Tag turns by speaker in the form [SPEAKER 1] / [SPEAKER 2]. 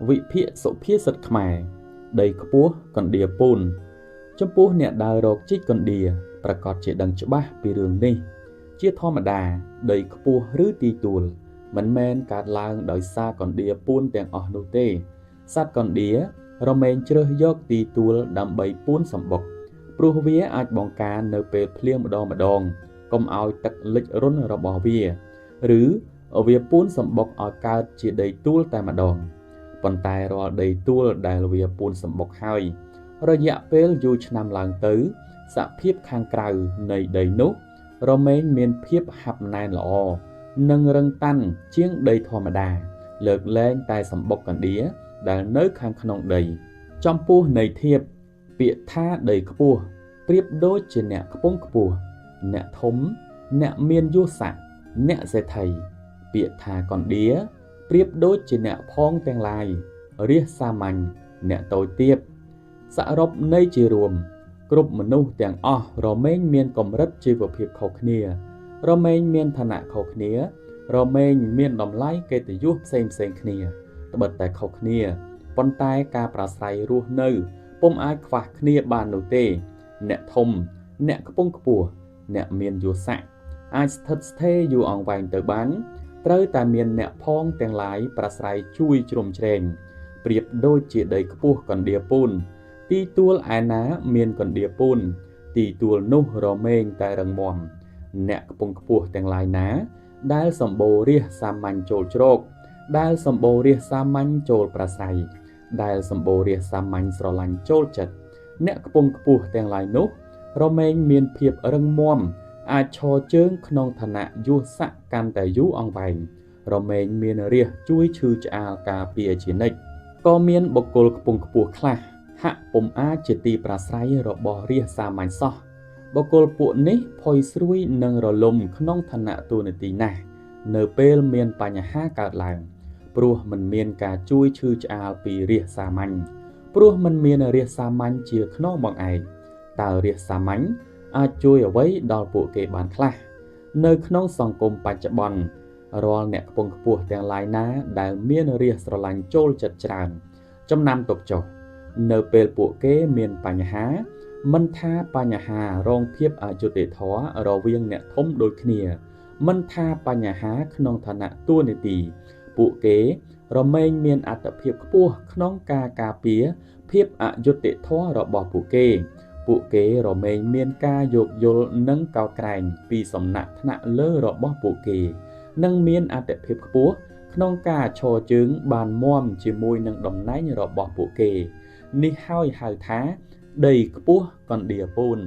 [SPEAKER 1] វិភាគសុភាសិតខ្មែរដីខ្ពស់កណ្ដៀពូនចំពោះអ្នកដើររកជីកកណ្ដៀប្រាកដជាដឹងច្បាស់ពីរឿងនេះជាធម្មតាដីខ្ពស់ឬទីទួលមិនមែនកើតឡើងដោយសារកណ្ដៀពូនទាំងអស់នោះទេសត្វកណ្ដៀរមែងជ្រើសយកទីទួលដើម្បីពូនសម្បុកព្រោះវាអាចបង្ការនៅពេលភ្លៀងម្ដងម្ដងកុំឲ្យទឹកលិចរន្ធរបស់វាឬវាពូនសម្បុកឲ្យកើតជាដីទួលតែម្ដងប៉ុន្តែរាល់ដីទួលដែលវាពូនសម្បុកហើយរយៈពេលយូរឆ្នាំឡើងទៅសភាពខាងក្រៅនៃដីនោះរមែងមានភាពហាប់ណែនល្អនិងរឹងតាន់ជាងដីធម្មតាលើកលែងតែសម្បុកកណ្ដៀដែលនៅខាងក្នុងដីចំពោះន័យធៀបពាក្យថាដីខ្ពស់ប្រៀបដូចជាអ្នកខ្ពង់ខ្ពស់អ្នកធំអ្នកមានយសស័ក្តិអ្នកសេដ្ឋីពាក្យថាកណ្ដៀប្រៀបដូចជាអ្នកផងទាំងឡាយរាស្ត្រសាមញ្ញអ្នកតូចទាបសរុបន័យជារួមគ្រប់មនុស្សទាំងអស់រមែងមានកម្រិតជីវភាពខុសគ្នារមែងមានឋានៈខុសគ្នារមែងមានតម្លៃកិត្តិយសផ្សេងផ្សេងគ្នាត្បិតតែខុសគ្នាប៉ុន្តែការប្រាស្រ័យរស់នៅពុំអាចខ្វះគ្នាបាននោះទេអ្នកធំអ្នកខ្ពង់ខ្ពស់អ្នកមានយសស័ក្តិអាចស្ថិតស្ថេរយូរអង្វែងទៅបានត្រូវតែមានអ្នកផងទាំងឡាយប្រាស្រ័យជួយជ្រោមជ្រែងប្រៀបដូចជាដីខ្ពស់កណ្ដៀពូនទីទួលឯណាមានកណ្ដៀពូនទីទួលនោះរមែងតែរឹងមាំអ្នកខ្ពង់ខ្ពស់ទាំងឡាយណាដែលសម្បូររាស្ត្រសាមញ្ញចូលជ្រកដែលសម្បូររាស្ត្រសាមញ្ញចូលប្រាស្រ័យដែលសម្បូររាស្ត្រសាមញ្ញស្រឡាញ់ចូលចិត្តអ្នកខ្ពង់ខ្ពស់ទាំងឡាយនោះរមែងមានភាពរឹងមាំអាចឈរជើងក្នុងឋានៈយសស័ក្តិកាន់តែយូរអង្វែងរមែងមានរាស្ត្រជួយឈឺឆ្អាលការពារជានិច្ចក៏មានបុគ្គលខ្ពង់ខ្ពស់ខ្លះហាក់ពុំអាចជាទីប្រាស្រ័យរបស់រាស្ត្រសាមញ្ញសោះបុគ្គលពួកនេះផុយស្រួយនិងរលំក្នុងឋានៈតួនាទីណាស់នៅពេលមានបញ្ហាកើតឡើងព្រោះមិនមានការជួយឈឺឆ្អាលពីរាស្ត្រសាមញ្ញព្រោះមិនមានរាស្ត្រសាមញ្ញជាខ្នងបង្អែកតើរាស្ត្រសាមញ្ញអាចជួយអ្វីដល់ពួកគេបានខ្លះនៅក្នុងសង្គមបច្ចុប្បន្នរាល់អ្នកខ្ពង់ខ្ពស់ទាំងឡាយណាដែលមានរាស្ត្រស្រឡាញ់ចូលចិត្តច្រើនចំណាំទុកចុះនៅពេលពួកគេមានបញ្ហាមិនថាបញ្ហារងភាពអយុត្តិធម៌រវាងអ្នកធំដូចគ្នាមិនថាបញ្ហាក្នុងឋានៈតួនាទីពួកគេរមែងមានអត្ថភាពខ្ពស់ក្នុងការការពារភាពអយុត្តិធម៌របស់ពួកគេពួកគេរមែងមានការយោគយល់និងកោតក្រែងពីសំណាក់ថ្នាក់លើរបស់ពួកគេនិងមានអត្ថភាពខ្ពស់ក្នុងការឈរជើងបានមាំជាមួយនឹងតំណែងរបស់ពួកគេនេះហើយហៅថាដីខ្ពស់កណ្ដៀពូន។